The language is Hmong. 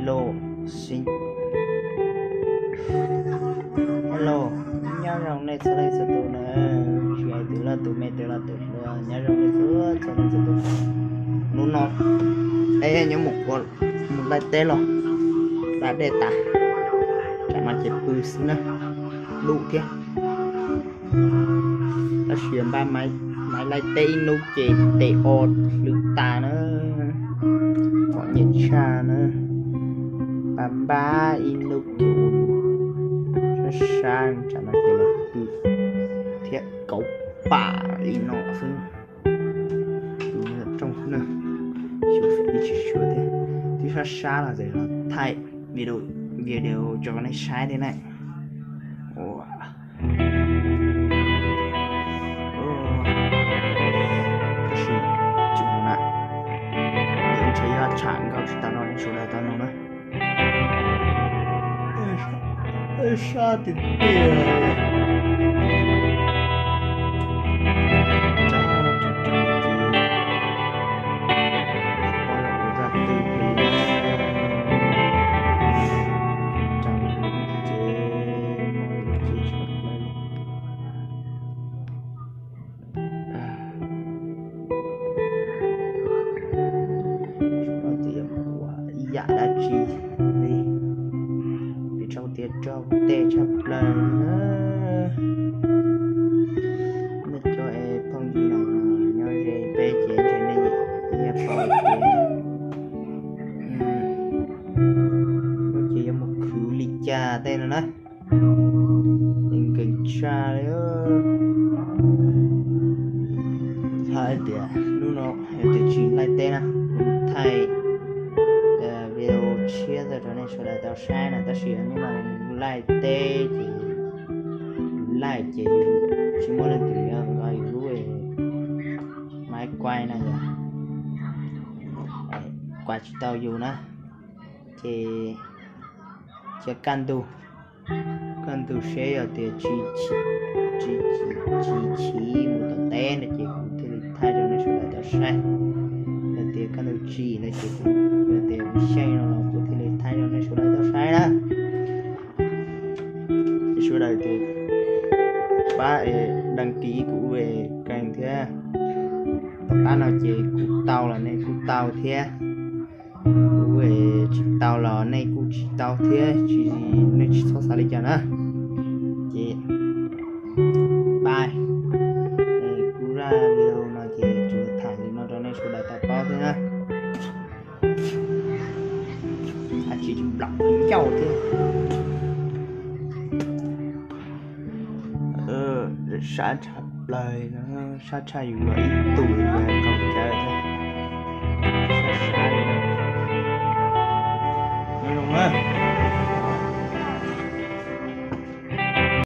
Hello, xin, hello, nyob zoo nej txhua leej txhua tus na, tsis hais tus loj tus me tus laus tus hluas, nyob zoo nej txhua txhua leej txhua tus. Hnub no peb nyob mus ua, mus laij teb los da dej tas, tsam no ces pw xwb na, dub thiab. Tab sis npaj maiv laij teb ib hnub ces tes o hlwv tas na, txom nyem tshaj na. Npaj npaj ib hnub ces sab sab, tsam no ces los pw thiab kauv pam li no xwb. Tus rooj xwb na, xyuas ib tsis xyuas thiab, twb sab sab los txawm los thaij video, video tso nej saib thiab na. Tab sis tsis no na, ntshe yog tsham nkaus tsis tau no nej sawv daws tau no na. Sab tiag tiag. Ib yam dab tsi li, vim rau tias raug tej tshaj plaws na. Nej cov es phooj ywg no nyob ze peb ces ntshe nej yeej paub tias, no ces yuav mus khwv li cas tej no na. Nkees tshaj li. Hais tias hnub no yog tias tsis laij teb na, kuv thaij video tshiab txog rau nej sawv daws tau saib na, tab sis hnub no laij teb ces, laij ces yus tsis muaj leej twg nyob nqa yus lub maiv kuaj na yom, kuaj tsis tau yus na, ces cia kaj ntug, kaj ntug seb yog tias tsis, tsis, tsis chim mus tom teb no ces kuv thiaj li thaij rau nej sawv daws tau saib. Yog tias kaj ntug tsim no ces kuv, yog tias kuv xyeej no los kuv thiaj li thaij rau nej sawv daws tau saib na. Nej sawv daws ces pab đăng ký kuv kênh thiab. Tom qab no ces kuv tau los nej kuj tau thiab, kuv tsis tau los nej kuj tsis tau thiab, tsis, nej tsis txhob xav li cas na. Ces bye. Kuv zaj video no ces tsuas tham li no rau nej sawv daws tau paub thiab na. Tsis nplaum ncauj thiab. Sab tshaj plaws, sab tshaj yus los ib tug kaum cawv thiab. Sab sab li no. Nyob zoo na.